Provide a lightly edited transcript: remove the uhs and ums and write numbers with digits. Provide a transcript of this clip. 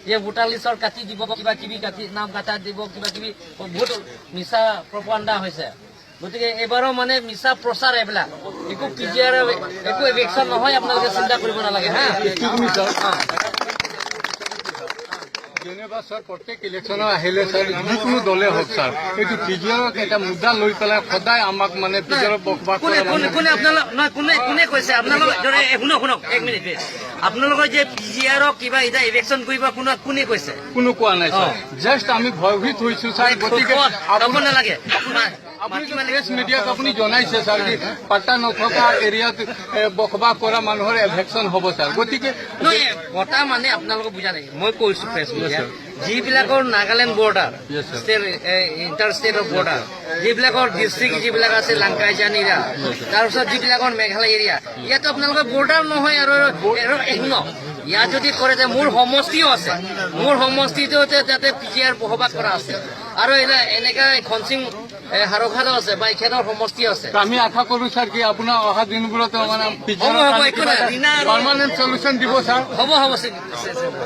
যে ভোটাৰ লিষ্টৰ কাটি দিব, কিবা কিবি কাটি নাম কাটা দিব, কিবা কিবি বহুত মিছা প্ৰপাগাণ্ডা হৈছে। গতিকে এইবাৰো মানে মিছা প্ৰচাৰ এইবিলাক। একো পিজিআৰ, একো এভিকশ্যন নহয়, আপোনালোকে চিন্তা কৰিব নালাগে হা। Excuse me, sir. যেনিবা ছাৰ, প্ৰত্যেক ইলেকশ্যনত আহিলে ছাৰ, যিকোনো দলে হওক ছাৰ, এইটো পিজিআৰক এটা মুদ্দা লৈ পেলাই সদায় আমাক মানে পিজিআৰত বসবাস কোনে কৰা কোনে মানুহ। কোনে আপোনালোক, নহয়, কোনে কোনে কৈছে আপোনালোক? শুনক শুনক, এক মিনিট প্লিজ। আপোনালোকৰ যে পিজিআৰক কিবা এতিয়া ইলেকশ্যন কৰিব, কোনে কোনে কৈছে? কোনো কোৱা নাই ছাৰ, জাষ্ট আমি ভয়ভীত হৈছো ছাৰ। গতিকে ক'ব নালাগে। আপুনি প্ৰেছ মিডিয়াক আপুনি জনাইছে ছাৰ কি পাট্টা নথকা এৰিয়াত বসবাস কৰা মানুহৰ এভিকশ্যন হ'ব ছাৰ, গতিকে নহয়, কথা মানে আপোনালোকক বুজা নাই। মই কৈছো, প্ৰেছ মিডিয়া যিবিলাকৰ Nagaland border, Yes, sir. State, inter ষ্টেটৰ বৰ্ডাৰ, যিবিলাকৰ ডিষ্ট্ৰিক্ট যিবিলাক আছে, লাংকাইজান এৰিয়া, তাৰপিছত যিবিলাকৰ মেঘালয় এৰিয়া, ইয়াতো আপোনালোকৰ বৰ্ডাৰ নহয়। আৰু আৰু এই শুনক, ইয়াত যদি কৰে যে মোৰ সমষ্টিও আছে, মোৰ সমষ্টিটোতে তাতে পিজিআৰ বসবাস কৰা আছে আৰু এনেকা খনচিং হাৰখানো আছে বা এইখনৰ সমষ্টি আছে। আমি আশা কৰো ছাৰ কি আপোনাৰ অহা দিনবোৰত মানে হ'ব, হ'ব, একো নাই। পাৰ্মানেণ্ট চলিউশ্যন দিব ছাৰ। হ'ব হ'ব।